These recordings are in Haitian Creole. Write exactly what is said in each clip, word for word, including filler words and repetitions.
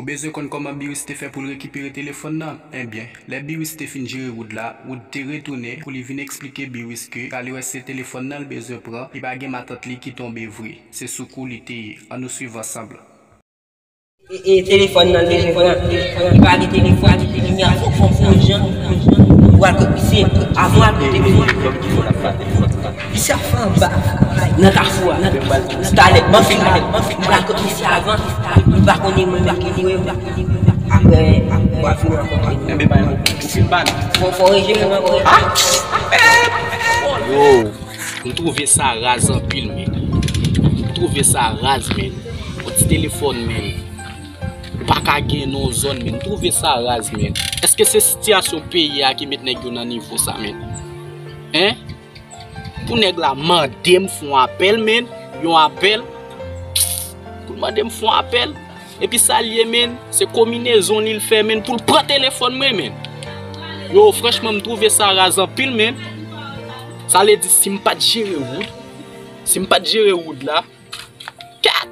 Ou bezwen konn kòman Biwis te fè pou l rekipere telefòn nan? Ebyen, lè Biwis te fin jere Wood la, Wood te retounen pou li vin eksplike Biwis ke Kalewès se telefòn nan l bezwen pran, li pa gen matant li ki tonbe vre. Se sou kou li te ye. Ann nou swiv ansanm. E, e telefòn nan bezwen pran, li pa gen telefòn, li gen fòk fè yon jan pou al kot misye, avan al kot telefòn. Misye ap fè anba nan kafou a. Talè, m ap fè, m pral kot misye avan, li pa konnen mwen menm ki voye m. Apre, w ap vin rankontre m. Fò, fò rejere m ankò. Yo, m twouve sa raz anpil, men. M twouve sa raz, men. Yon ti telefòn, men. Ou pa ka gen nan yon zòn, men. M twouve sa raz, men. Èske se sitiyasyon peyi a ki met nèg yo nan nivo sa, men? Hein? Pou nèg la mande m fè yon apèl, men. Yon apèl. Pou l mande m fè yon apèl. Epi sa l ye, men, se konbinezon li l fè, men, pou l pran telefòn mwen, men. Yo, franchman, m twouve sa raz anpil, men. Sa vle di, si m pa t jere Wood, si m pa t jere Wood la, kat!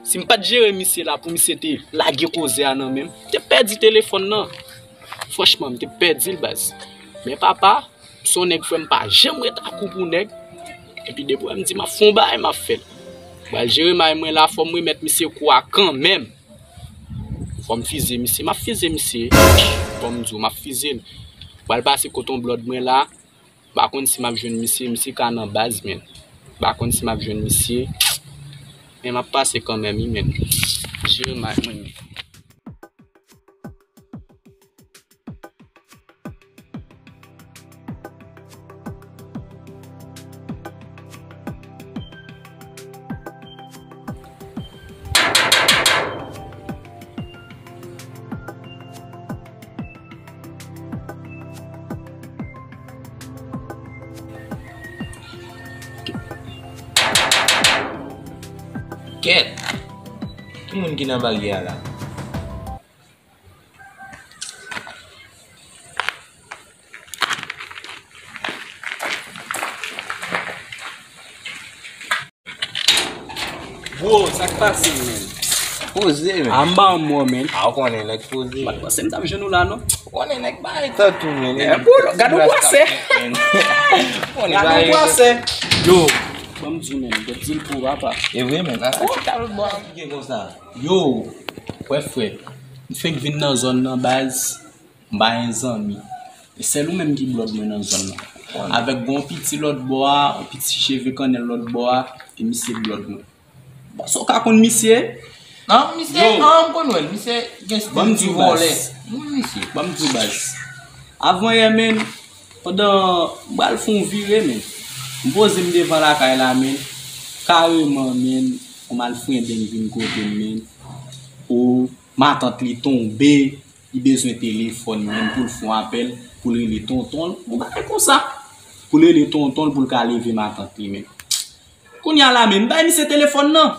Si m pa t jere misye la pou misye te lage koze a nan men m, m te pèdi telefòn nan. Franchman, m te pèdi l, baz. Men papa, m se yon nèg, frè, m pa janm ret a kou pou nèg. Epi depi w wè m di m ap fè yon bagay, m ap fè l. Pral jere may mwen la, fò m remèt misye kou a kanmenm. Fò m fize misye, m ap fize misye. Fò m di w, m ap fize l. Pral pase kote yon blòd mwen la. M pa konn si m ap jwenn misye, misye ka nan baz, men. M pa konn si m ap jwenn misye. Men m ap pase kanmenm, wi, men. Jere may mwen, men. Kèt! Ki moun ki nan baryè a la? Bro, sa k pase, men? Poze, men. A m ba w mò, men. A, ou konnen nèg poze. M pa t panse m t ap jwenn ou la, non. Ou konnen nèg bay tan tou, men. Gad ou bwase. Gad ou bwase. Yo, ban m di w, men. Gad di l pou papa. E vre, men. Nan sa ki ta lòt bò a ki gen konsa? Yo, wè frè, m fenk vin nan zòn nan baz, m pa gen zanmi. E sèl ou menm ki blòd mwen nan zòn nan. Avèk gon piti lòt bò a, yon piti cheve kannèl lòt bò a, e misye blòd mwen. Bon, sa w ka konn misye? Non, misye, an, m konn wè l, misye gen stil ti vòlè. M konn misye. Ban m di w baz. Avan yè, menn, pandan m pral fè yon vire, menn, m poze m devan lakay la, menn, kareman, menn, yon malfrendenn vin kote m, menn. O, matant li tonbe, li bezwen telefòn, menn, pou l fè yon apèl, pou l rele tonton l, yon bagay konsa. Pou l rele tonton l, pou l ka leve matant li, menn. Kounye a la, menn, m bay misye telefòn nan.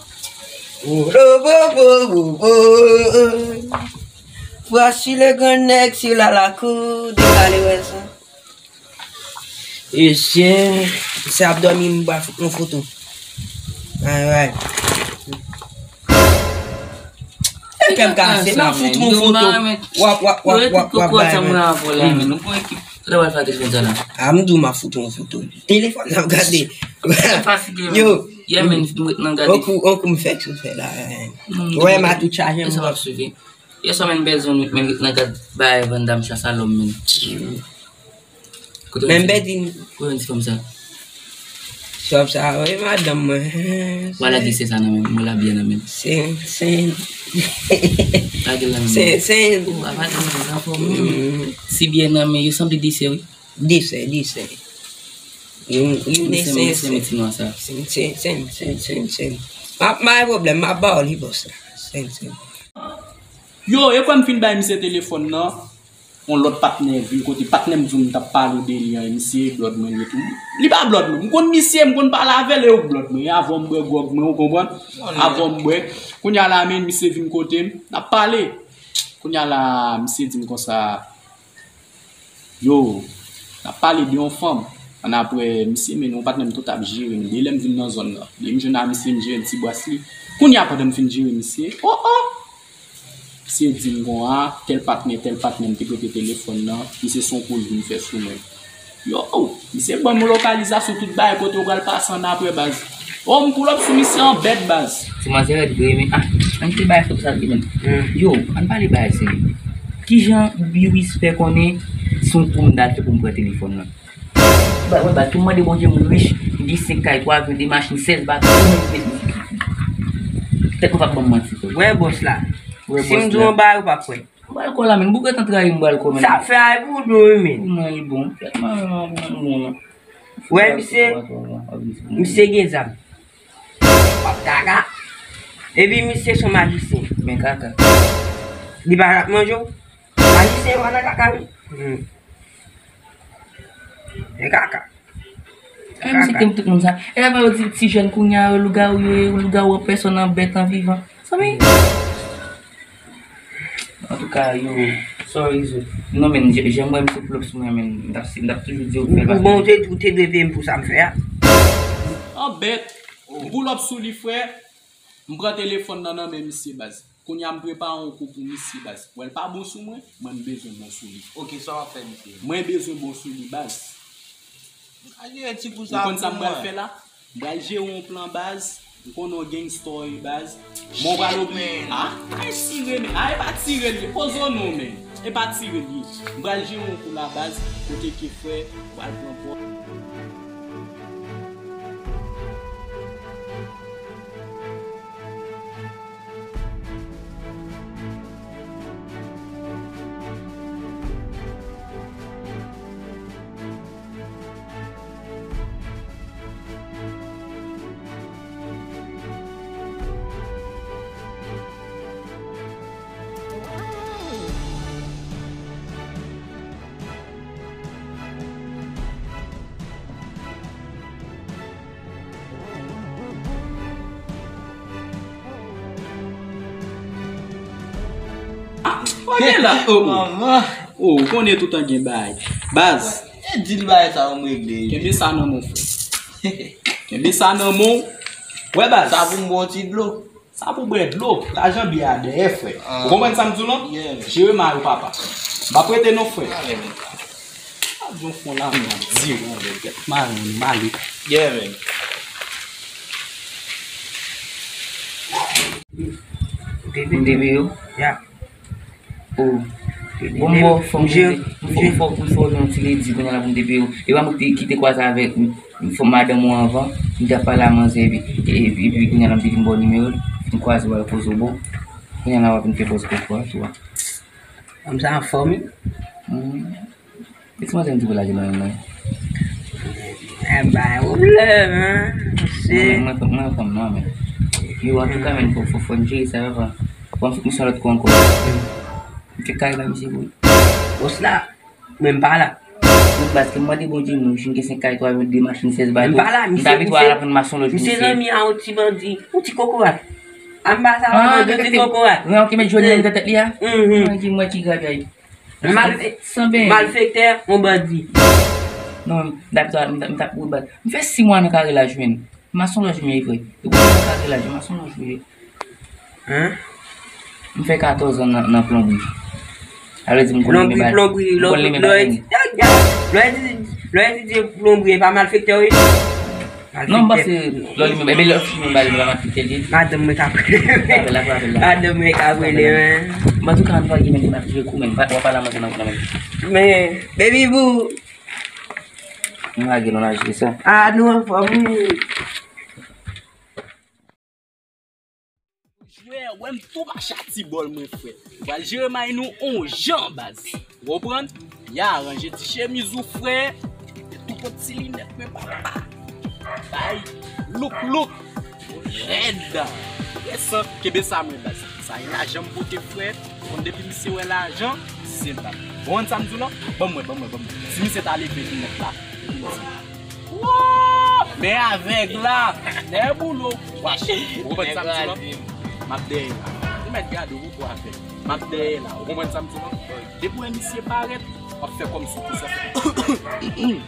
Voici le grand nèg sur la lakou de Kalewès. Mesye, misye ap dòmi, m ba fout yon foto. Alright. E kè m kase, m ap fout yon foto. W ap, w ap, w ap, w ap, w ap bay, menn. Travay pa te fè sa la. A, m di w m ap fout yon foto. Telefòn nan gade. Yo. Yeah, men, m ret nan gade. Okou, okou m fèk sou fè la. Wè, m a tout chaje, m ap swive. Yè swa, men, m pèdi yon nwit, men, m ret nan gad bagay Van Damme, Chasse à l'homme, men. Kote men m pèdi. Kote yon ti fanm sa? Sòf sa, wi, madanm mwen. Wala di se sa nan men, wala byen nan men. Se, se. Lage l nan men. Se, se. Ou pa madanm mwen, anfòm, wi. Si byen nan men, yo sanble di se, wi. Disè, disè. Youn, youn de sen, sen. Sen, sen, sen, sen, sen, sen. M ap bay pwoblèm, m ap ba w li, bòs la. Sen, sen. Yo, e kwè m fin bay misye telefòn nan, yon lòt patnè vin kote patnè m di w m t ap pale w de li an, e misye blòd mwen li ye tou. Li pa blòd mwen, m konn misye, m konn pale avè l, e ou k blòd mwen, e avan m bwè gwòg mwen, ou konprann? Avan m bwè. Kounye a la, men, misye vin kote m, n ap pale. Kounye a la, misye di m konsa, yo, n ap pale de yon fanm. Annapre, misye mennen yon patnè m tou t ap jere m. Depi lè m vin nan zòn nan, depi m jwenn a misye, m jere l ti bras li. Kounye a, pandan m fin jere misye, o, o! Misye di m konsa, tèl patnè, tèl patnè, m te prete telefòn nan, misye se yon kou l vin fè sou mwen. Yo, misye ban m lokalizasyon tout bagay kote w pral pase annapre, baz. O, m pull up sou misye an bèt, baz. Ti manzè rèd vre, men, ah, ann te bay fòk sa, men. Yo, ann pale bagay serye. Kijan Biwis fè konnen se yon kou m t al fè pou m pran telefòn nan? Ba, wè, ba, tou mande Bondye m rich, m gen senk kay, twa avyon, de machin, sèz bato, tou mwen ki met misye. Tèt mwen p ap ban m manti, frè. Wè, bòs la. Wè, si m di w yon bagay, ou p ap kwè. M pral kò la, men. Boug gentan trayi m, m pral kò, men. Sa fè ay pou ou, wi, men. Ou nan e bon. Fèt mwen, men, mwen, mwen, mwen. Wè, misye, misye gen zam. W ap kaka. Epi misye se yon majisyen. Men kaka. Li pa t ap manje w. Majisyen pa nan kaka, wi. Hmm. Men kaka. E misye te tout moun sa. E la pa yo di ti jèn kounye a, yo lougawou yo ye, lougawou an pèsòn, an bèt, an vivan. Sa men. Antouka, yo, sorry, zo. Non, men, jan m wè misye pull up sou mwen, men, m t ap, m t ap toujou di yo fè l. Ou bon, ou te, ou te dwe peye m pou sa m fè a. An bèt, m pull up sou li, frè. M pran telefòn nan nan men misye, baz. Kounye a m prepare yon kou pou misye, baz. Wè l pa bon sou mwen, mwen m bezwen bon sou li. Ok, sa w ap fè misye? Mwen bezwen bon sou li, baz. Ou konn sa m pral fè la? M pral jere yon plan, baz. M konnen w gangsta, wi, baz. Mwen pral obliye. Ah, ay sire, men. Ah, e pa tire li. Poze w non, men. E pa tire li. M pral jere yon kou la, baz. Kote ke frè, m pral pran pòz. Ah, pa gen la. Oh, oh. Manman. Oh, ou konnen toutan gen bagay. Baz. E di l bagay sa yo m regle. Kenbe sa nan men w, frè. Kenbe sa nan men w. Wè, baz. Sa pou m bwè yon ti dlo. Sa pou bwè dlo, lajan biyè a dèyè, frè. Ah. Ou konprann sa m di w lan? Yeah, man. Jere mari w, papa. M pa prete non, frè. Ah, men. Pa di yon fon la, m ap di w, anlè tèt mari w, mari. Yeah, man. Ou te vin de yo? Yeah. Oh. Bon, bon, fò m jere, fò, fò, fò, fò m fè yon ti ledi kounye a la pou m te peye w. E pa mwen ki te, ki te kwaze avèk m, m fè madanm ou anvan, m t ap pale a manzè, epi, epi, epi kounye a la m te vin ba w nimewo l, m kwaze w al poze w bò. Kounye a la w ap vin fè pòz koko a tou a. Fanm sa anfòm, wi. Mhm. Kisa manzè m di pou lage nan men mwen? E bay pwoblèm, hein. Mwen, mwen, mwen, mwen fanm nan, men. Yo, antouka, men, fò, fò, fò m jere sa, papa. Fò m fout misye lòt kou ankò. M fè kare bay misye, wi. Bòs la, men m pa la. Tout baz, ke m mande Bondye, m jwenn gen senk kay, twa avyon, de machin, sèz bato. M pa la, misye, m ta vin misye, al aprann masonlòj, misye. Misye zanmi a yon ti bandi, yon ti kokorat. A m pa sa, yon ti kokorat. Yon ki met jòn nan tèt li a? Mhm. Mwen ki, mwen ki grapyay. Malfe-, malfektè, yon bandi. Non, m t ap, m t ap, m t ap, m t ap, m fè sis mwa nan kare la jwenn. Masonlòj mwen ye vre. Depi nan kare la jwenn, masonlòj mwen ye. Hein? M fè katòz an nan, nan plonbri. Alò di m konn limen bal. Plonbri, plonbri, lè w di, lè w di, lè w di plonbri, e pa malfektè w ye? Non, m panse lè w limen, ebyen lè w limen bal, e pa malfektè l ye. Madanm mwen k ap rele. Rapèl la, rapèl la. Madanm mwen k ap rele, men. Bon, antouka, ann pa gen men, n ap jwe kou, men. W ap pale a manzè nan, nan men. Men, baby boo. Nou lage, nou lage sa. Ah, nou anfòm, wi. Jwè, wè m tou mache a ti bòl mwen, frè. Ou pral jere may nou on jan, baz. Ou konprann? Ya, ranje ti chemiz ou, frè. Tou kot ti linèt mwen, papa. Bay, look, look. Rèd. Resan, kenbe sa mwen, baz. Sa e lajan m pote, frè. Konn depi misye wè lajan, se l pa. Ou konn sa m di w lan? Ban mwen, ban mwen, ban mwen. Si misye ta leve linèt la, epi m di. Woo! Men avèg la, nèg ou lo, wache. Ou konprann sa m di w lan? M ap dèyè la. Ou mèt gade w pou avèg. M ap dèyè la. Ou konprann sa m di w lan? Depi w wè misye parèt, w ap fè kòmsi w te sanse.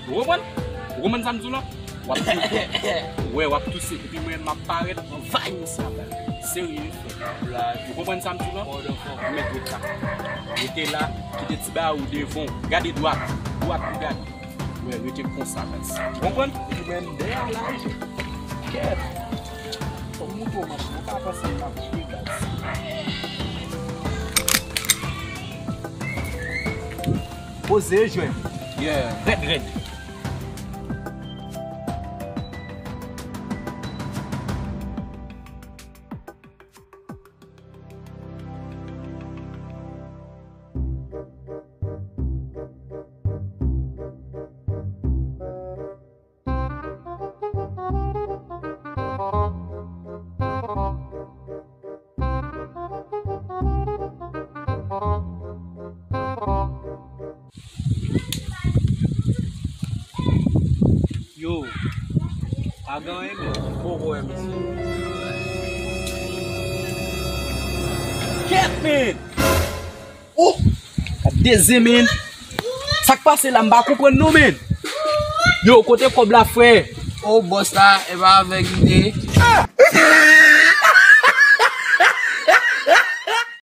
Ou konprann? Ou konprann sa m di w lan? W ap touse. Wè, w ap touse. Epi mwen, m ap parèt, anvayi misye avèg. Serye, frè. Ou konprann sa m di w lan? Ou mèt ret la. Rete la, kite ti ba ou devan w. Gade dwat. Dwat pou gade. Wè, rete konsa, baz. Ou konprann? Ou menm dèyè la, kèt. Fò m moutre w, man. Ou pa panse m ap jwe, baz. Poze, jwè. Yeah. Rèd, rèd. Yo, pa gen anyen menm. Poko wè mesye. Kèt, men! Oh! Gade de zen, men! Sa k pase la, m pa konprann non, men! Yo, kote kòb la, frè? Oh, bòs la, e pa avèk li te ye.